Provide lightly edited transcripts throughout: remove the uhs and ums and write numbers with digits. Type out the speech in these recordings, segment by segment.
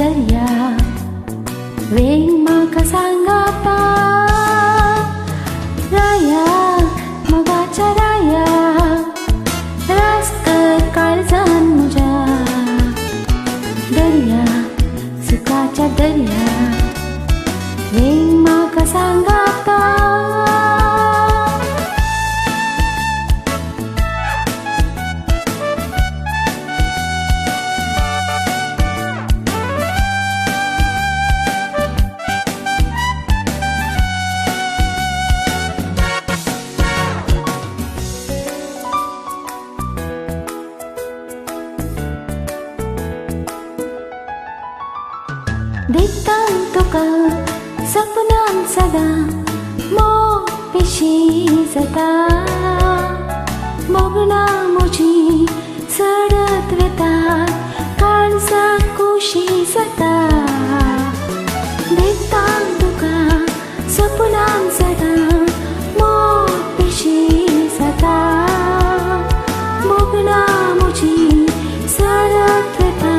दर्या वेंग म्हाका सांगाता राया मोगाच्या राया रास कर काळजान म्हज्या दर्या सुखाच्या दर्या वेंग म्हाका सांगाता. दिता तुका सपनान सदां मोग पिशी जाता मोगणां म्हजी चडत वता काळजाक खोशी जाता. दिता तुका सपनान सदां मोग पिशी जाता मोगणां म्हजी चडत वता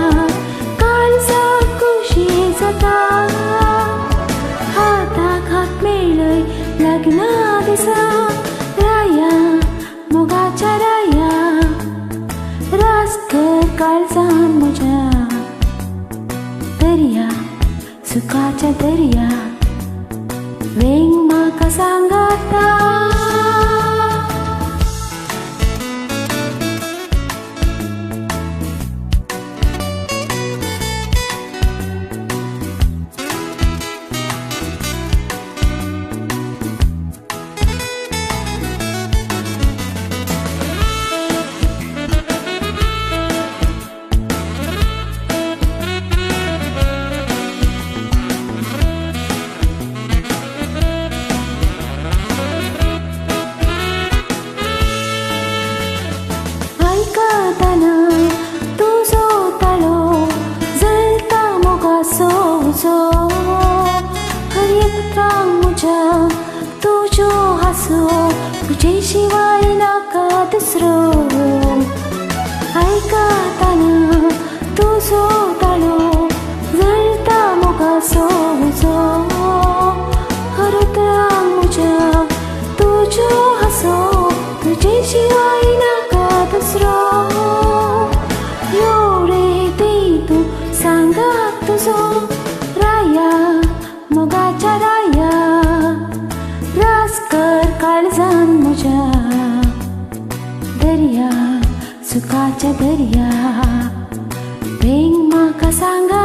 काळजाक खोशी जाता. हाताक हात मेळय लग्ना दिसा राया मोगाच्या राया रास कर काळजान म्हज्या दर्या सुखाच्या दर्या वेंग म्हाका सांगाता. आयकतना तुजो ताळो जळटा मोगाचो उजो हर एकत्रांक म्हज्या तुज्यो हांसो तुजे शिवाय नाका दुसरो. आयकतना तुजो ताळो जळटा मोगाचो उजो हर उतरांक म्हज्या तुज्यो हांसो तुजे शिवाय नाका दुसरो. यो रे दी तूं सांगात तुजो राया मोगाच्या राया रास कर काळजान म्हज्या दर्या सुखाच्या दर्या वेंग म्हाका सांगा.